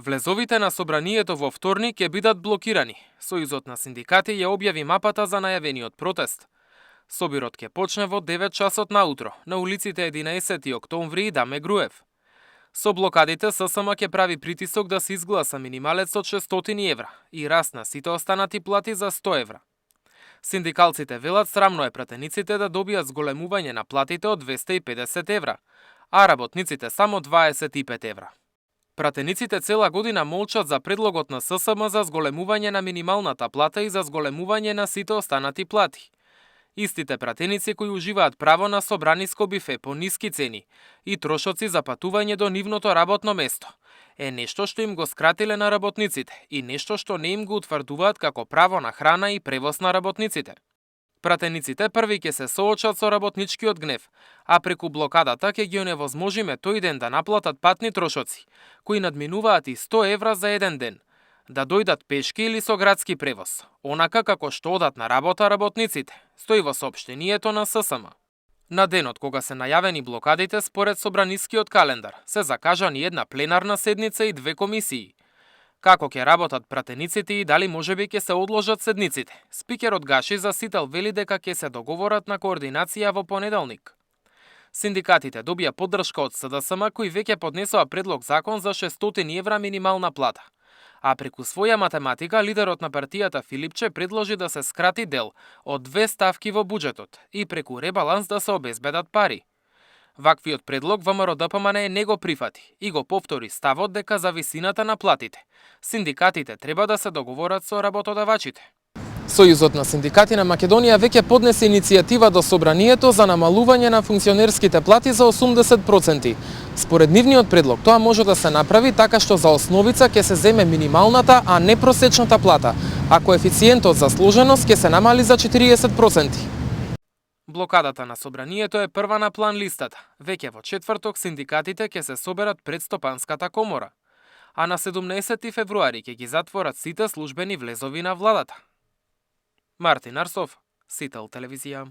Влезовите на собранието во вторник ќе бидат блокирани. Сојузот на синдикати ја објави мапата за најавениот протест. Собирот ќе почне во 9 часот наутро на улиците 11 октомври и Даме Груев. Со блокадите ССМ ќе прави притисок да се изгласа минималец од 600 евра и раст на сите останати плати за 100 евра. Синдикалците велат срамно е пратениците да добијат зголемување на платите од 250 евра, а работниците само 25 евра. Пратениците цела година молчат за предлогот на ССМ за зголемување на минималната плата и за зголемување на сите останати плати. Истите пратеници кои уживаат право на собраниско бифе по ниски цени и трошоци за патување до нивното работно место е нешто што им го скратиле на работниците и нешто што не им го утврдуваат како право на храна и превоз на работниците. Пратениците први ќе се соочат со работничкиот гнев, а преку блокадата ќе ги оневозможиме тој ден да наплатат патни трошоци, кои надминуваат и 100 евра за еден ден, да дојдат пешки или со градски превоз, онака како што одат на работа работниците, стои во соопштението на ССМ. На денот кога се најавени блокадите според собранискиот календар, се закажани една пленарна седница и 2 комисии. Како ќе работат пратениците и дали можеби ќе се одложат седниците, спикерот Гаши Засител вели дека ќе се договорат на координација во понеделник. Синдикатите добија поддршка од СДСМ кои веќе поднесоа предлог закон за 600 евра минимална плата. А преку своја математика лидерот на партијата Филипче предложи да се скрати дел од 2 ставки во буџетот и преку ребаланс да се обезбедат пари. Ваквиот предлог ВМРО-ДПМН не го прифати и го повтори ставот дека за висината на платите синдикатите треба да се договорат со работодавачите. Сојузот на синдикати на Македонија веќе поднесе иницијатива до собранието за намалување на функционерските плати за 80%. Според нивниот предлог, тоа може да се направи така што за основица ќе се земе минималната, а не просечната плата, а коефициентот за сложеност ќе се намали за 40%. Блокадата на собранието е прва на план листата. Веќе во четврток синдикатите ќе се соберат пред Стопанската комора, а на 17 февруари ќе ги затворат сите службени влезови на владата. Мартин Арсов, Сител телевизија.